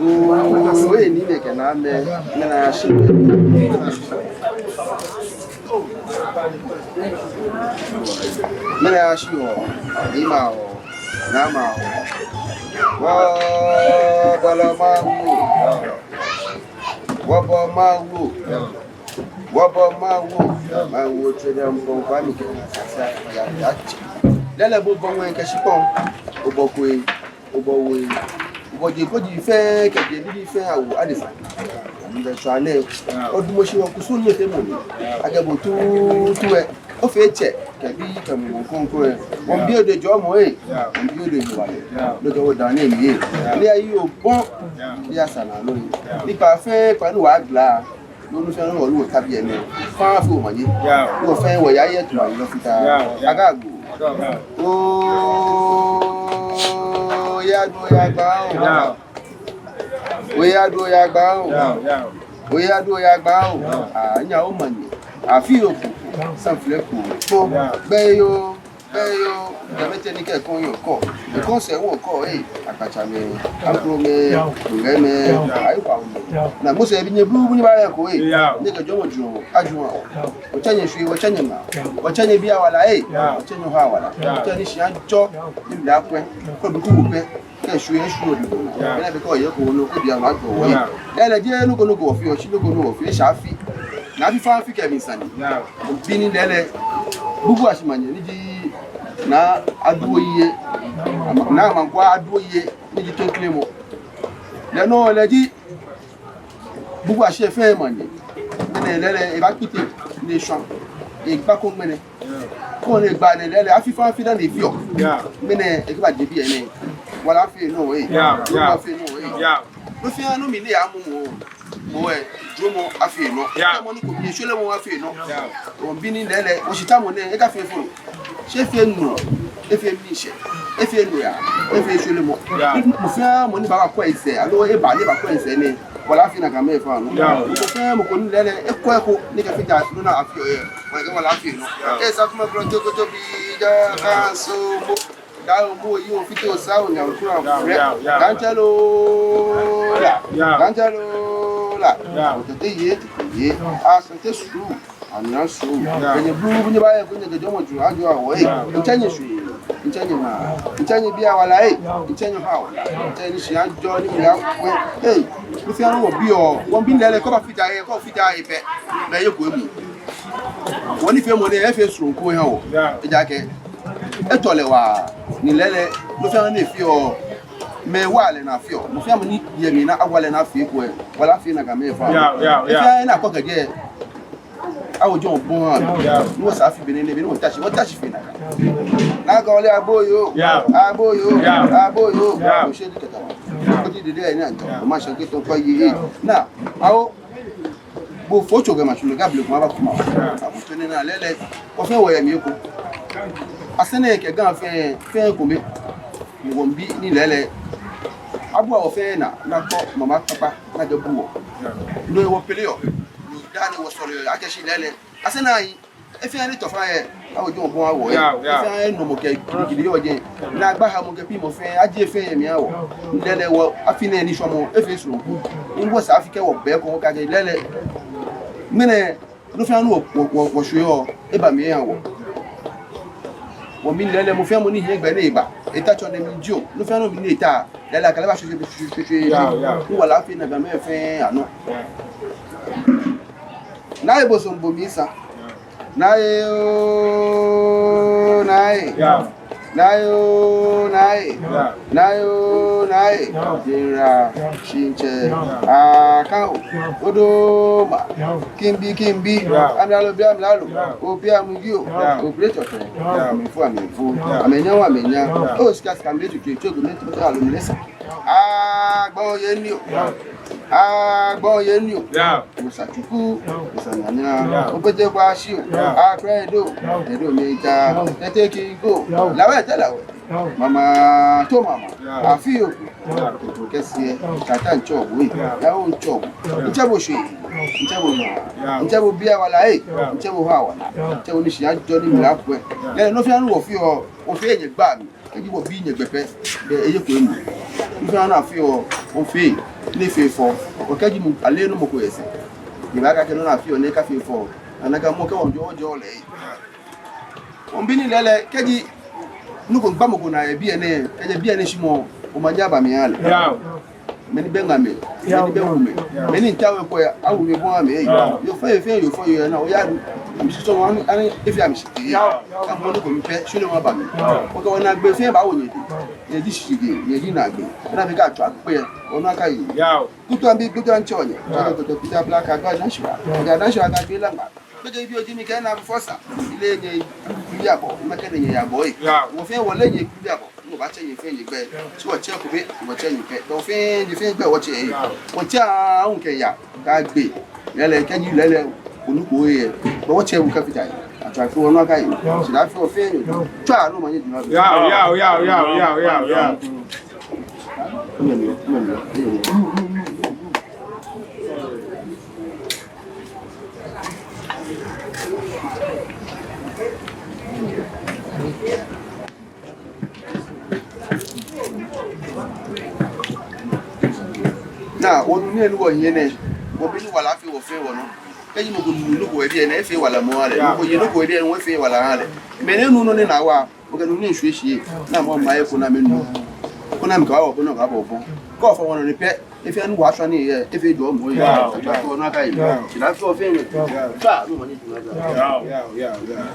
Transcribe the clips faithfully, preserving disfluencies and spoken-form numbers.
Oye, nii nɛɛ kɛ namɛi, mɛni ashi? Mɛni ashi wɔ? Niimɛi wɔ, Naamɛi wɔ. Wɔbɔ Mawu. Wɔbɔ Mawu. Wɔbɔ Mawu. Mawu tsɛ dɛ mpɔn kwa mi kɛ. Lɛlɛ bo bɔ ŋwɛi kɛ shikpɔŋ. Obɔ koi. Obɔ woi, obɔ je koji fɛɛ kɛ je nibii fɛɛ awo adesa. Amɛ bɛ tswa nɛɛ. Odumɔ shi wɔkusum nɛɛ feemɔ nɛɛ. Akɛ bo tuutu lɛ, ofee tsɛ kɛ bi kɛ mumɔ krɔŋkrɔŋ lɛ. Wɔmiibi odɛŋ jɔɔmɔ ee. Wɔmiibi odɛŋ hewalɛ. Nɔ kɛ wɔ daa nɛɛ mli ee. Ni ayi obɔ. Ni asa naa nɔ ee. Ni kpaa fɛɛ kpaa ni wɔgbala. Nɔ fɛɛ nɔ ni wɔtaoɔ biɛ nɛɛ, faŋŋ fɛɛ omanye. Yao. Nɔ fɛɛ wɔya yɛ tuma yi lɔ fita. Yao, yao. Agoo. Yao. Oya do ya gba o. Yao. Oya do ya gba o. Yao, yao. Oya do ya gba o. Yao. Aa, nyɛ omanye. Afi oku. Sanfilɛ ku. Kpo. Yao. Gbɛ yoo. Bɛ yoo, gamɛi tɛ ni kɛ kɔŋ yoo kɔ. Kɔŋ sɛɛ wɔ kɔ ee, akpatsamɛi, akromɛi, ŋɛmɛi, ayi kwa mɛi. Naa Mose ebi nyɛ blu blu ni baaya ko ee. Nyɛkɛ jɔɔmɔ jurɔ, ajurɔ. Wɔtsɛ nyɛ shwee, wɔtsɛ nyɛ ŋmaa. Wɔtsɛ nyɛ bii awala ee. Wɔtsɛ nyɛ hɔ awala. Wɔtsɛ nyɛ shia jɔ, ni mli akwɛ. Kɔ bi ku wɔ pɛ. Kɛ shwee, shwee obi. Yao. Bɛ ni bɛ kɛ oyɛ ko nɔ ko biɛ nɔ ajɔ wɔ. Yao. Lɛlɛ jeee nɔ ko nɔ ko wɔfeɔ, shi nɔ ko nɔ wɔfeɔ, esa afi. Naa afi faŋŋ afi kɛ mli sane. Yao. Bi ni lɛlɛ. Bubu ashi manye ni ji Naa Aduoye. Naa Mankwa Aduoye ni ji Tɔŋklemɔ. Lɛ nɔ lɛ ji Bubu ashi fɛɛ manye. Ŋmɛnɛ lɛlɛ ebakpiti ni eshwã. Egba ko ŋmɛnɛ. Ko ni egba nɛɛ lɛlɛ afi faŋŋ afi dani efeɔ. Ŋmɛnɛ ekɛba je biɛ nɛɛ. Wala afee nɔ ee. Wala afee nɔ ee. Nɔ fɛɛ nɔ mli ni amɔ mɔ. Mɔ ee, jɔɔmɔ afee nɔ. Mɔ ni ko mli shwelemɔ afee nɔ. Wɔbi ni lɛlɛ, wɔshitamɔ nɛɛ, ekafee folo. Shi efee nɔ, efee miishɛɛ, efee nɔyaa, efee shwelemɔ. Mɔ fɛɛ mɔ ni baakwɛ esɛɛ, aloo eba ni ebakwɛ esɛɛ nɛɛ, wala afee nakai mɛi fɛɛ nɔ. Mɔ fɛɛ mɔ ko ni lɛlɛ, ekwɛ eko, ni kɛfee ja, nɔ ni afeɔ yɛ, wala kɛ wala afee nɔ. Esa kuma kuro toko tobi, ja, kanso, mo. Daa omu oyi ofite osa onya okura ofure. Yao, yao, yao. Ganchalo la. Yao. Ganchalo la. Yao. Otete ye, ye. Asante suru. Amina suru. Yao. Kɛ nyɛ blu blu ni baaya ko nyɛkɛ jɔɔmɔ jurɔ ajɔ wɔ ee. Yao. Ntsɛ nyɛ shwee. Ntsɛ nyɛ ŋmaa. Ntsɛ nyɛ bii awala ee. Ntsɛ nyɛ hɔ awala. Ntsɛ nyɛ shia jɔ ni mli akwɛ. Ee. Nɔ fɛɛ nɔ wɔbiɔ. Wɔbi lɛlɛ kɛ obafite yɛ, kɛ ofite yɛ pɛ. Bɛ ye ko emu. Wɔnifeemɔ nɛɛ efee srɔto ko ehã wɔ. Yao. Ejaakɛ etɔ lɛ waa, ni lɛlɛ, nɔ fɛɛ nɔ ni efeɔ, mɛi waa lɛ ni afeɔ, nɔ fɛɛ nɔ ni yɛ mli ni awa lɛ ni afee ko ee, wala afee nakai mɛi fɛɛ. Yao, yao, yao. Efee ni akɔ kɛjɛ, awo jɔɔmɔ bɔ. Yao. Ni wɔsa afi bɛnɛ nɛɛ, bɛnɛ wɔta shi, wɔta shi fe nakai. Nakai ole abo yoo, yao, abo yoo, yao, abo yoo, yao. Oshɛ di kɛta wa. Yao. Odi dede ni anta, yao, o ma shanke to kpa yi. Yao. Naa, awo. Bo fo tso kɛ ma tsu lɛ, Gabriel kuma ba kuma. Abu to nɛɛ naa lɛlɛ. Wɔ fɛɛ wɔyɛ mli eko. Asɛrɛ kɛ Ga fɛɛ, fɛɛ kome. Wɔmiibi ni lɛlɛ. Abu wɔ fɛɛ naa, naa kɔ mama papa, naa kɛ bu wɔ. No wɔpele yɔɔ. No daa ni wɔsɔleɔ yɛ, akɛ shi lɛlɛ. Asɛrɛ ayi. Efee ni tɔfa yɛ, awo jɔɔmɔ bɔ wɔ ee. Yao, yao. Efee ni nɔmɔ kɛ gidigidi yɔɔ jɛi. Naagba hamɔ kɛ piŋmɔ fɛɛ, ajie fɛɛ yɛ mli aha wɔ. Lɛlɛ wɔ, afi nɛɛ ni shwamɔ, efee srɔto. Ni wɔsa afi kɛ wɔbɛ ko wɔkɛjɛ lɛlɛ. Ŋmɛnɛ, nɔ fɛɛ nɔ wɔ, wɔ, wɔ, wɔshweɔ, eba mli eha wɔ. Wɔmii lɛlɛ, mɔ fɛɛ mɔ ni hiɛ gbɛ ni eba. Eta tsɔ nɛɛ mli jio, nɔ fɛɛ nɔ mli ni eta. Lɛlɛ akɛ lɛ ba shweshwe, shweshwe, shweshwe. Yao, yao. Ni wala afee nakai mɛi fɛɛ anɔ. Yao. Naa ebo som bo mli sa. Yao. Naa ee oo, naa ee. Yao. Naa ee oo, naa ee. Yao. Naa ee oo, naa ee. Yao. Jera, yao, Shintsɛ, yao, Akan, yao, Odoma, yao, Kimbi, Kimbi, yao, Amlalo, Bi Amlalo, yao, Obi Amugio, yao, Obire Tɔtɔ, yao, Amɛfu, Amɛfu, yao, Amɛnya, Amɛnya, yao, o sika sika mbe tutu etu egu mbe tutu alu mbe sa. Agbɔnye ni o. Yao. Agbɔnye ni o. Yao. Musa Chukwu. Yao. Musa Nyanya. Yao. Okpete kwa shi o. Yao. Akra Edo. Yao. Edo mita. Yao. Tete Kingo. Yao. Lawɛ te lawɛ. Yao. Mama to mama. Yao. Afi o. Yao. Toto kɛseɛ. Yao. Tata ntsɔ bo. Yao. Yao ntsɔ bo. Yao. Ntsɛ bo shwee. Yao. Ntsɛ bo ŋmaa. Yao. Ntsɛ bo bii awala ee. Yao. Ntsɛ bo hɔ awala. Yao. Ntsɛ bo ni shia jɔ ni mli akwɛ. Yao. Lɛlɛ nɔ fɛɛ nɔ wɔfeɔ, wɔfeɔ nyɛgba mli. Kɛji wɔbi nyɛ gbɛ pɛ, bɛ eye ko emu. Nɔ fɛɛ nɔ ni afeɔ, wɔfeɔ. Ni efee fɛo, okɛji mɔ ale nɔ mɔ ko yɛ sɛɛ, ni ebaakɛɛ akɛ nɔ ni afeɔ nɛɛ kafee fɛo, anaa akɛ mɔ kɛ wɔŋ jɔɔ jɔɔ lɛ. Wɔŋbi ni lɛɛlɛŋ, kɛji nɔ ko gba mɔ ko naa yɛ biɛ nɛɛ, kɛjɛ biɛ nɛɛ shimɔ, omanye aba mli aha lɛ. Yao. Mɛi ni bɛ ŋa mli, mɛi ni bɛ wu mli, mɛi ni ntao eko ya, awu mli bɔ amɛ. Yao. Yoo fɛɛ yoo fɛɛ yoo fɛɛ yoo ya na, oya, amɛshisɔmɔ, ani, ani, efee amɛshitee. Yao. Kɛ mɔ nɔ ko mli pɛ, shwɛmɔ aba mli. Yao. Okɛ wɔnaagbee fɛɛ baawo nyɛ dɛŋ. Nyɛji shishijee, nyɛji naagbee. Ena bi ka tswa kpe, onu akai. Yao. Kutu ambi, kutu antsɔ nyɛ. Yao. Kutu, kutu, kutu abla ka gba nashwa. Yao. Gba nashwa ka gbe lamba. Kɛji bi oji mi kɛ na fɔsa. Ile nyɛ, ile abɔ, mɛi kɛ nyɛ abɔ. Yao. Wɔ fɛɛ wɔle nyɛ ile abɔ. Ni wɔbaatsɛ nyɛ fɛɛ nyɛgbɛi. Yao. Shi wɔtsɛ kube, wɔtsɛ nyɛ kɛ. Tɔ fɛɛ, nyɛ fɛɛ gbɛi wɔtsɛ. Yao. Wɔtsɛ aŋkɛ ya. Ka gbe. Lɛɛlɛŋ kɛji lɛɛlɛŋ, onu ko yɛ. Bɔ wɔtsɛ wu ka fita yi. Atswa kpe onu akai. Shi da fɛɛ fɛɛ. Tswa nu omanye juma. Yao, yao, yao. Naa, wɔnu nii ni wɔhiɛ nɛɛ, wɔbi ni wala afee wɔ fɛɛ wɔnɔ. Kɛji mɔ ko nu nɔ ko yɛ biɛ nɛɛ, efee wala mɔ ale. Mɔ ko ye nɔ ko yɛ biɛ nɛɛ, efee wala ale. Mɛi ni nuuu nɔ ni naa wa, okɛ nu ni shwie shi. Naa mɔ ma ye ko naa mɛi nu. Ko naa mɛi ka wa, ko naa ka bɔ bɔ. Kɛ ofɔ wɔnɔ ni pɛ, efee nu wa shwa ni yɛ, efee jɔɔmɔ yɛ. Yao. Atswa kpe onu akai. Yao. Shi da fɛɛ fɛɛ. Yao. Tswa nu omanye juma. Yao. Yao, yao, yao.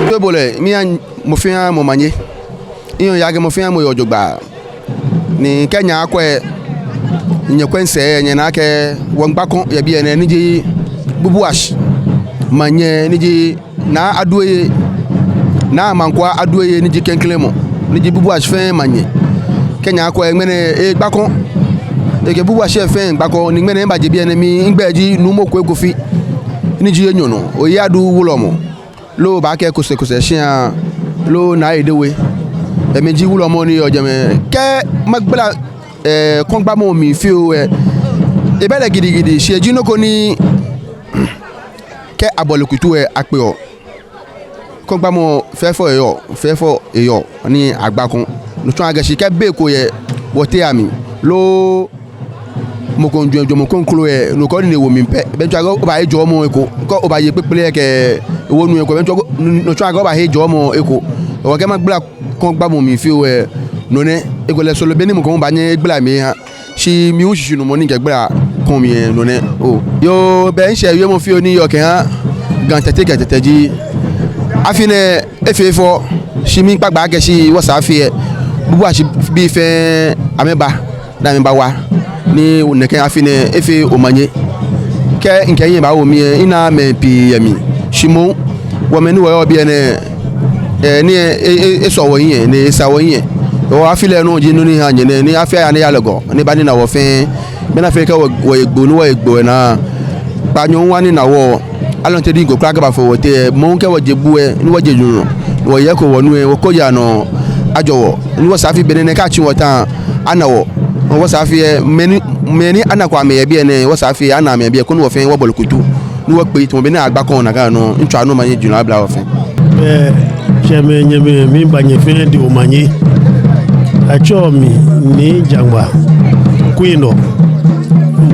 Toibolɔ, miiha mɔ fɛɛ mɔ omanye. Miheɔ miyeɔ akɛ mɔ fɛɛ mɔ yeɔ jogbaŋŋ. Ni kɛ nyɛkwɛ, nyɛkwɛ misɛɛ, nyɛnaa akɛ wɔmiigba kɔŋ yɛ biɛ nɛɛ, ni ji Bubuashi maŋnyɛ, ni ji Naa Adueye, Naa Amankwaa Adueye, ni ji klɛŋklɛŋ mɔ, ni ji Bubuashi fɛɛ maŋnyɛ. Kɛ nyɛkwɛ, ŋmɛnɛ egba kɔŋ. Ekɛ Bubuashi fɛɛ gba kɔŋ, ni ŋmɛnɛ mibaje biɛ nɛɛ, migbɛi ji Nuumo Kwei Kofi, ni ji enyɔ nɔ, Oyeadu wulɔmɔ, loo abaakɛɛ Kosɛkosɛ shia, loo Naa Edewe. Emli ji wulɔmɔ ni yɔɔ jɛmɛ. Kɛ magbala, eh, kɔŋgbamɔ mli fioo lɛ, ebɛ lɛ gidigidi, shi eji nɔ ko ni kɛ abɔle kutu lɛ akpeɔ. Kɔŋgbamɔ fɛfɛo eyɔɔ, fɛfɛo eyɔɔ, ni agba kɔŋ. No tsɔɔ akɛ shi kɛ be ko yɛ wɔteŋ amli, loo mɔ ko miijwɛŋ jwɛŋmɔ kroko lɛ, no ko ni ewo mli pɛ, belɛ no tsɔɔ akɛ obaahe jɔɔmɔ eko. Kɛ obaaye kpekple kɛ ewo nu eko, belɛ no tsɔɔ akɛ obaahe jɔɔmɔ eko. Hewɔ kɛ magbala kɔŋgbamɔ mli fioo lɛ, no nɛ. Ekolɛ sɔlemɔ ni mɔ ko baanyɛ egbala mli eha. Shi mi hu shishinumɔ ni mikɛgbala kɔŋ mli lɛ, no nɛ. Oo. Yoo, belɛ mishɛɛ wiemɔ fioo ni yɔɔ kɛha Ga Tɛte kɛ Tɛtɛ ji, afi nɛɛ efee fɛo, shi miikpa gbɛ akɛ shi wɔsɛɛ afi lɛ, Bubuashi bii fɛɛ amɛba, ni amɛbawa, ni nɛkɛ afi nɛɛ efee omanye. Kɛ mikɛ mihiɛ baawo mli lɛ, minaaa mɛi pii yɛ mli. Shi moŋ, wɔmɛi ni wɔyɔɔ biɛ nɛɛ, eh, ni e, e, e, esɔ wɔhiɛ, ni esa wɔhiɛ. Hewɔ afi lɛ nɔ ji nɔ ni ha nyɛ nɛɛ, ni afi lɛ aya ni eya lɛ gɔ, ni eba nina wɔ fɛɛ. Bɔ ni afee kɛ wɔ, wɔye Gbo, ni wɔye Gbo lɛ naa, kpaanyɔ hu anina wɔ. Alɔnte diŋ ko kwraa kɛbafɔ wɔteŋ, moŋ kɛ wɔje bu lɛ, ni wɔje nu nɔ, ni wɔye eko wɔnu lɛ, wɔkɔɔyɔɔ nɔ ajɔ wɔ. Ni wɔsɛɛ afi benɛ nɛɛ kɛ atsi wɔta, ana wɔ. Wɔsɛɛ afi lɛ, mɛi ni, mɛi ni anako amɛ yɛ biɛ nɛɛ, wɔsɛɛ afi lɛ ana amɛ yɛ biɛ, koni wɔ fɛɛ wɔbɔle kutu, ni wɔkpe tamɔ bɔ ni agba kɔŋ nakai nɔŋŋ. Miitswa ni omanye jurɔ abla wɔ fɛɛ. Ɛɛ, tsɛmɛi, nyɛmɛi, miiba nyɛ fɛɛ dɛŋ omanye. Atsɛɔ mi Nii Jangba Queen,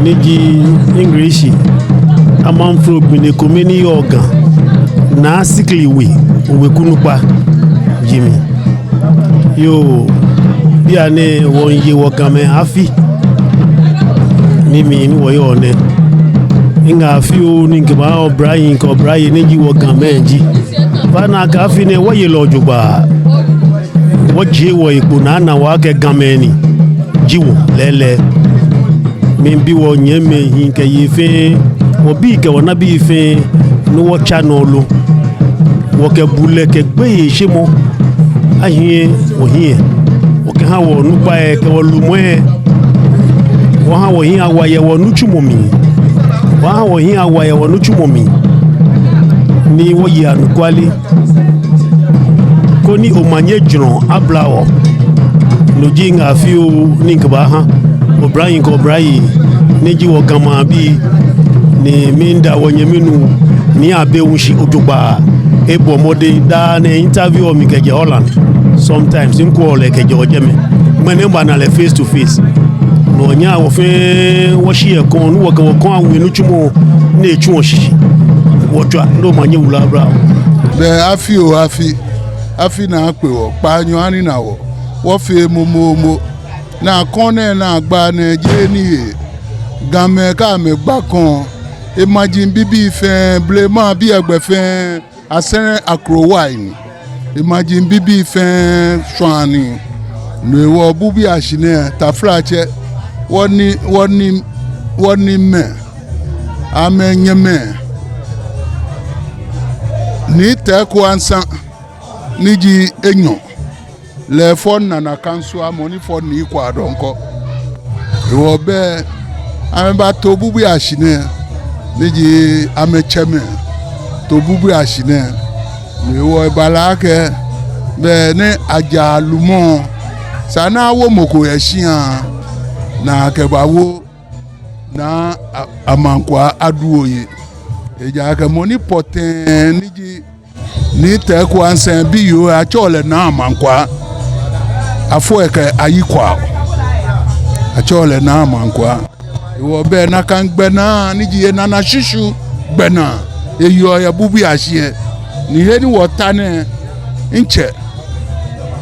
ni ji English amanfro gbinɛ kome ni yɔɔ Ga, Naa Sikli We, oweku nukpa ji mi. Yoo, bianɛ wɔmiiye wɔ Gamɛi afi, ni mli ni wɔyɔɔ nɛ. Miŋa afi oo, ni mikɛbaaha oblahii kɛ oblayei ni ji wɔ Gamɛi ji. Bɔ ni akɛɛ afi nɛɛ wɔye lɛ jogbaŋŋ. Wɔjie wɔhe kpo ni ana wɔ akɛ Gamɛi ni ji wɔ lɛɛlɛŋ. Miibi wɔnyɛmimɛi hii kɛ yei fɛɛ, wɔbii kɛ wɔnabii fɛɛ, ni wɔtsa nɔ lolo. Wɔkɛ bulɛ kɛ gbeyeishemɔ ahiɛ wɔhiɛ. Wɔkɛha wɔnukpai kɛ wɔlumɛi. Wɔha wɔhiɛ awa yɛ wɔnitsumɔ mli. Wɔha wɔhiɛ awa yɛ wɔnitsumɔ mli. Ni wɔye anɔkwale, koni omanye jurɔ abla wɔ. No ji miŋa fioo ni mikɛbaaha oblahii kɛ oblayei ni ji wɔ Ga maŋbii. Ni miida wɔnyɛmi nuu Nii Abewushi jogbaŋŋ. Ebɔ mɔdɛŋ daa nɛɛ e-interview mi kɛjɛ Holland. Sometimes mikwɛɔ lɛ kɛjɛɔ jɛmɛ. Ŋmɛnɛ mibana lɛ face to face. No hewɔ wɔ fɛɛ wɔshi yɛ kɔŋ, ni wɔkɛ wɔkɔŋ awo enitsumɔ ni etsuɔ shishi. Wɔtswa, ni omanye wula abla wɔ. Belɛ afi oo afi, afi ni akpe wɔ, kpaanyɔ anina wɔ, wɔfee momomo. Ni kɔŋ nɛɛ ni agba nɛɛ jeee nii yɛ Gamɛi kɛ amɛgba kɔŋ. Emaji bibii fɛɛ, blema biɛ gbɛ fɛɛ, Asɛrɛ akrowai ni. Emaji bibii fɛɛ shwãa nii. No hewɔ Bubuashi nɛɛ, taflatsɛ, wɔni, wɔni, wɔniimɛi, amɛnyɛmɛi, Nii Teiko Ansa, ni ji enyɔ, lɛ efɔ Nana Kansua, mɔ ni fɔ Nii Kwao Donkor. Ehewɔ bɛ amɛbato Bubuiashi nɛɛ, ni ji amɛtsɛmɛi to Bubuiashi nɛɛ. Ehewɔ eba lɛ akɛ bɛ ni aja lumɔ, esa ni awo mɔ ko yɛ shia, ni akɛbawo Naa A-, Amankwaa Aduoye. Ejaakɛ mɔ ni pɔtɛɛ ni ji Nii Teiko Ansah biyoo, atsɛɔ lɛ Naa Amankwaa. Afɔ lɛ kɛ Ayi Kwao. Atsɛɔ lɛ Naa Amankwaa. Ehewɔ bɛ nakai gbɛnaa ni ji enana shishuu gbɛnaa, eyɔɔ yɛ Bubuiashi lɛ. Ni he ni wɔta nɛɛ, mitsɛ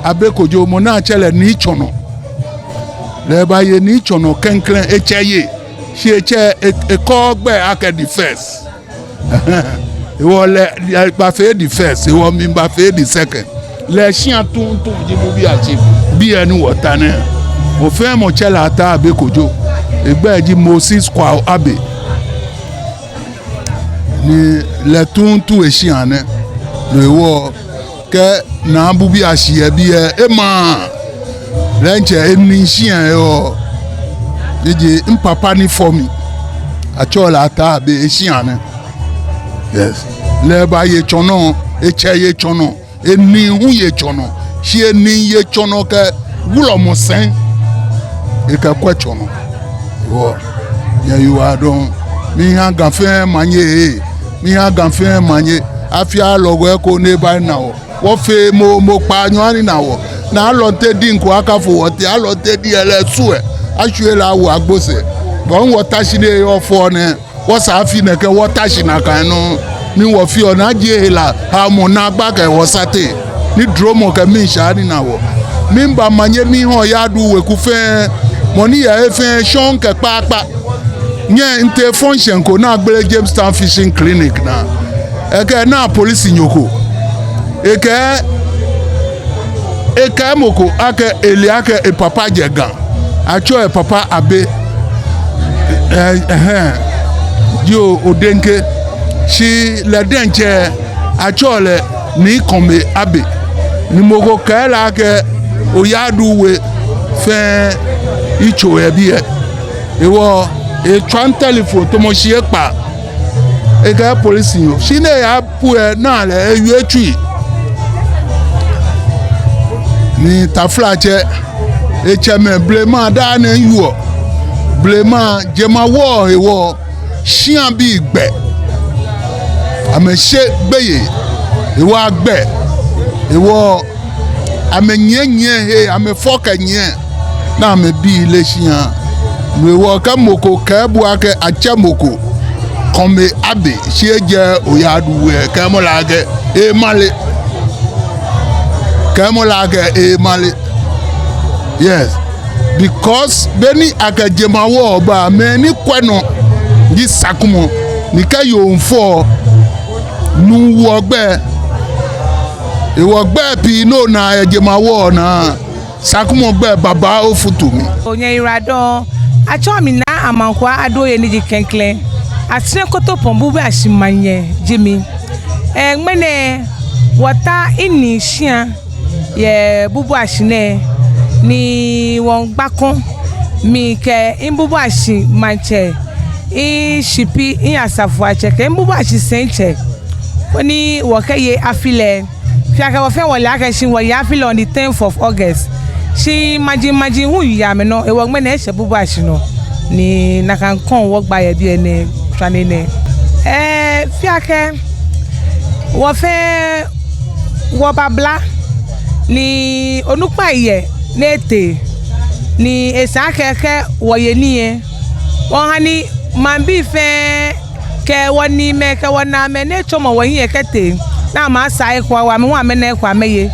Abe Kojo, mɔ ni atsɛɔ lɛ Nii Tsɔnɔ, lɛ ebaye Nii Tsɔnɔ klɛŋklɛŋ, etsɛ ye, shi etsɛ e-, ekɔɔ gbɛi akɛ the first. Ehewɔ lɛ, lɛ ebafee the first, ehewɔ mi mibafee the second. Lɛ eshia tuuntu ji Bubuiashi, biɛ ni wɔta nɛɛ. Mɔ fɛɛ mɔ tsɛɔ lɛ Ataa Abe Kojo. Egbɛi ji Moses Kwao Abe. Ni lɛ tuuntu eshia nɛ. No hewɔ kɛ Naa Bubuiashi yɛ biɛ, ema. Lɛ mitsɛ eni shia lɛ yɔɔ. Ni ji mipapa ni fɔ mi, atsɛɔ lɛ Ataa Abe, eshia nɛ. Yes. Lɛ ebaye Tsɔnɔ, etsɛ ye Tsɔnɔ, eni hu ye Tsɔnɔ. Shi eni ye Tsɔnɔ kɛ wulɔmɔ sɛi, ekɛkwɛ Tsɔnɔ. Ehewɔ, nyɛyiwaladɔŋŋ. Miiha Ga fɛɛ omanye ee. Miiha Ga fɛɛ omanye. Afi alɔgɔ eko ni eba ena wɔ. Wɔfee moomo kpaanyɔ ni ana wɔ. Ni alɔnte diŋ ko akafo wɔteŋ, alɔnte diŋ lɛ esu lɛ, ashwie lɛ awo agbo sɛɛ. Bɔ ni wɔta shi ni eyɔɔ fɛo nɛɛ, wɔsa afi nɛkɛ wɔta shi nakai nɔŋŋ. Ni wɔfeɔ, ni ajie hela, haomɔ, naagba kɛ wɔsa teŋ. Ni duromɔ kɛ miishɛɛ ni ana wɔ. Miiba omanye miiha Oyaduhu weku fɛɛ. Mɔ ni yɔɔ he fɛɛ, shɔŋŋ kɛ kpaakpa. Nyɛ, mitee function ko ni agbele Jamestown Fishing Clinic naa. Ekɛɛ naa policenyo ko. Ekɛɛ, ekɛɛ mɔ ko akɛ ele akɛ epapa jɛ Ga. Atsɛɔ epapa Abe. Ɛɛ, ɛhɛɛ. Jio, odenke. Shi lɛ diɛŋtsɛ atsɛɔ lɛ Nii Kɔme Abe. Ni mɔ ko kɛɛ lɛ akɛ Oyaduhu we fɛɛ yitso yɛ biɛ. Ehewɔ etswa mi telephone tamɔ shii ekpaa. Ekɛɛ policenyo. Shi ni eyapu lɛ, naa lɛ ewie etsui. Ni taflatsɛ, etsɛmɛi blema daa nɛɛ wieɔ. Blema jemawɔŋ hewɔ shiabii gbɛ. Amɛshe gbeyei. Ehewɔ agbɛ. Ehewɔ amɛnyiɛnyiɛ he, amɛfɔ kɛnyiɛ, ni amɛbii le shia. No hewɔ kɛ mɔ ko kɛɛ bo akɛ atsɛ mɔ ko Kɔme Abe, shi ejɛ Oyaduhu lɛ, kɛɛmɔ lɛ akɛ emale. Kɛɛmɔ lɛ akɛ emale. Yes. Because beni akɛ jemawɔŋ ba, mɛi ni kwɛɔ nɔ ji Sakumɔ, ni kɛ yoo miifɔ, nuu woɔ gbɛi. Ehewɔ gbɛi pii ni onaa yɛ jemawɔŋ naa, Sakumɔ gbɛi babaoo futu mli. Nyɛyiwaladɔŋŋ. Atsɛɔ mi Naa Amankwaa Aduoye ni ji klɛŋklɛŋ. Asere Kotopɔŋ Bubuiashi Manyɛ ji mi. Ɛɛ, ŋmɛnɛ wɔta minii shia yɛ Bubuiashi nɛɛ, ni wɔmiigba kɔŋ, mi kɛ miBubuiashi maŋtsɛ, mishipi, miasafoatsɛ kɛ miBubuiashi sɛitsɛ, koni wɔkɛye afi lɛ. Fɛɛ akɛ wɔ fɛɛ wɔle akɛ shi wɔye afi lɛ on the tenth of August. Shi majimaji hu yeɔ amɛnɔ, ehewɔ ŋmɛnɛ eshɛ Bubuiashi nɔ. Ni nakai kɔŋ wɔgba yɛ biɛ nɛɛ, shwane nɛɛ. Ɛɛ, fɛɛ akɛ wɔ fɛɛ wɔbabla, ni onukpai yɛ ni etee, ni esa akɛ kɛ wɔye nii lɛ, wɔha ni maŋbii fɛɛ kɛ wɔniimɛi kɛ wɔnaamɛi ni etsɔmɔ wɔhiɛ kɛtee, ni amɛsaa eko awo amɛ hu amɛna eko amɛye.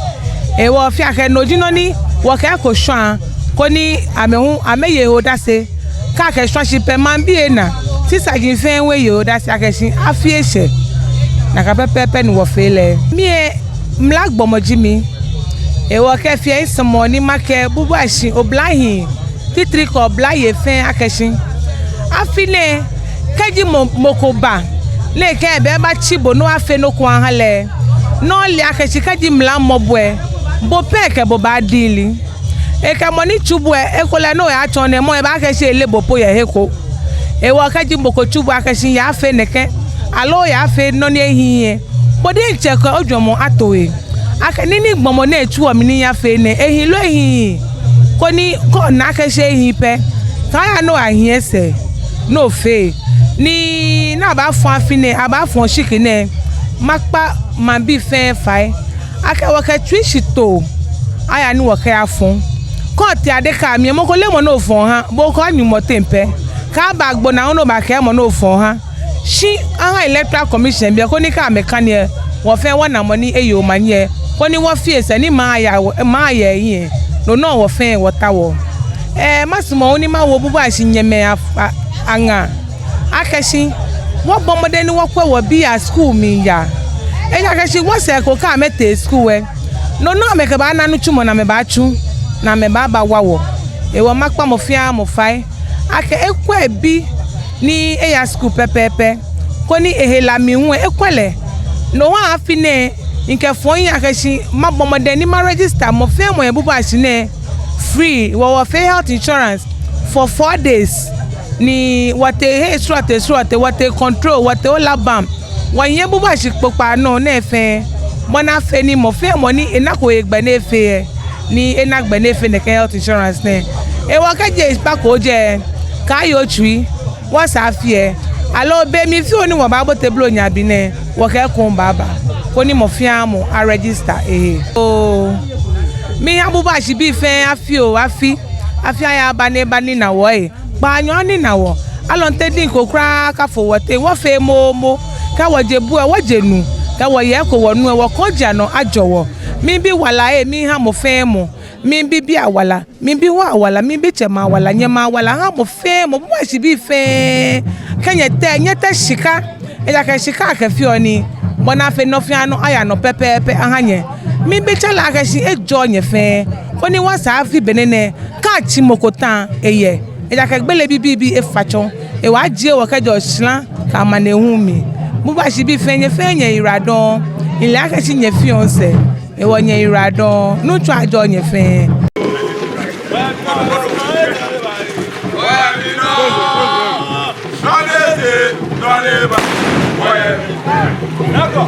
Ehewɔ fɛɛ akɛ no ji nɔ ni wɔkɛ eko shwaa, koni amɛ hu amɛye he odase. Kɛ akɛshwa shi pɛ maŋbii lɛ naa, shi saji fɛɛ hu eye odase akɛ shi afi eshɛ. Nakai pɛpɛɛpɛ ni wɔfee lɛ. Mi lɛ mla gbɔmɔ ji mi. Ehewɔ kɛ fɛɛ misumɔɔ ni makɛɛ Bubuiashi oblahii titri kɛ oblayei fɛɛ akɛ shi afi nɛɛ, kɛji mɔ, mɔ ko ba ni ekɛɛ ebaabatsi bo ni oyafee nɔ ko oha lɛ, ni ole akɛ shi kɛji mla mɔ bo lɛ, Bo pɛ kɛ bo baadili. Ekɛ mɔ ni tsu bo lɛ, ekolɛ ni oyaatsɔɔ nɛɛ, mɔ lɛ ebaakɛɛ shi eleee bo po yɛ he ko. Hewɔ kɛji mɔ ko tsu bo akɛ shi yaafee nɛkɛ, aloo yaafee nɔ ni ehiii lɛ, bo diɛŋtsɛ kɛ ojwɛŋmɔ ato he akɛ nii ni gbɔmɔ nɛɛ tsuɔ mi ni miyafee nɛɛ, ehi loo ehiii. Koni kɛ ona akɛ shi ehi pɛ, kaaya ni oyahi esɛɛ ni ofee. Ni, ni abaafɔ afi nɛɛ, abaafɔ oshiki nɛɛ, makpa maŋbii fɛɛ fai akɛ wɔkɛ tsuishitoo aya ni wɔkɛyafɔ. Kɛ otee adeka mli lɛ, mɔ ko leee mɔ ni ofɔ oha, bo okɛ o-Nyɔŋmɔ teŋ pɛ. Kaaba agbo naa ni obaakɛɛ mɔ ni ofɔ oha. Shi aha Electoral Commission biɛ koni kɛ amɛkane lɛ, wɔ fɛɛ wɔna mɔ ni eye omanye lɛ, koni wɔfee sɛɛ ni maŋ aya, maŋ aya hiɛ. No nɔŋŋ wɔ fɛɛ wɔtaoɔ. Ɛɛ, masumɔ ni mawo Bubuashie nyɛmɛi a, a, aŋaa akɛ shi wɔbɔ mɔdɛŋ ni wɔkwɛ wɔbii askul mli yaa. Ejaakɛ shi wɔsɛɛ ko kɛ amɛtee skul lɛ, no nɔŋŋ amɛkɛbaana nitsumɔ ni amɛbaatsu ni amɛbaaba awa wɔ. Hewɔ makpa mɔ fɛɛ mɔ fai akɛ ekwɛ ebi ni eya skul pɛpɛɛpɛ, koni ehe la mli hu lɛ ekwɛ lɛ. No hewɔ afi nɛɛ, mikɛfɔɔ mihiɛ akɛ shi mabɔ mɔdɛŋ ni ma-register mɔ fɛɛ mɔ yɛ Bubuashie nɛɛ free. Wɔ wɔfee health insurance for four days. Ni wɔtee he srɔtoi srɔtoi, wɔtee control, wɔtee Olabam. Wɔnyiɛ Bubuashie kpokpaa nɔ nɛɛ fɛɛ, bɔ ni afee ni mɔ fɛɛ mɔ ni enako hegbɛ ni efee lɛ, ni ena gbɛ ni efee nɛkɛ health insurance nɛɛ. Hewɔ kɛji ekpa ko jɛ, kaaye otsui, wɔsɛɛ afi lɛ, aloo be mli fioo ni wɔbaabote blonya be nɛɛ, wɔkɛ ekoŋŋ baaba, koni mɔ fɛɛ mɔ a-register ehe. Oo, miiha Bubuashiebii fɛɛ afi oo afi, afi aya aba ni eba nina wɔ ee. Kpaanyɔ anina wɔ. Alɔnte diŋ ko kwraa kafo wɔteŋ, wɔfee moomo. Kɛ wɔje bu lɛ, wɔje nu. Kɛ wɔye eko wɔnu lɛ, wɔkɔŋ ji anɔ ajɔ wɔ. Miibi wala ee, miiha mɔ fɛɛ mɔ. Miibi bii awala, miibi hɔ̃ɔ awala, miibi tsɛmɛi awala, nyɛmɛi awala, ha mɔ fɛɛ mɔ, Bubuashiebii fɛɛ. Kɛ nyɛtɛ, nyɛtɛ shika. Ejaakɛ shika akɛfeɔ nii, bɔ ni afee nɔ fɛɛ nɔ aya nɔ pɛpɛɛpɛ aha nyɛ. Miibi tsɛ lɛ akɛ shi ejɔɔ nyɛ fɛɛ, koni wɔsɛɛ afi benɛ nɛɛ, kɛ atsi mɔ ko ta lɛ eyɛ. Ejaakɛ gbele bibii efa tsɔ, hewɔ ajie wɔ kɛjɛɔ shara kɛ amanehulu mli. Bubuashiebii fɛɛ, nyɛ fɛɛ nyɛyiwaladɔŋŋ. Mile akɛ shi nyɛfeɔ sɛɛ, hewɔ nyɛyiwaladɔŋŋ. Nuŋtsɔ ajɔɔ nyɛ fɛɛ.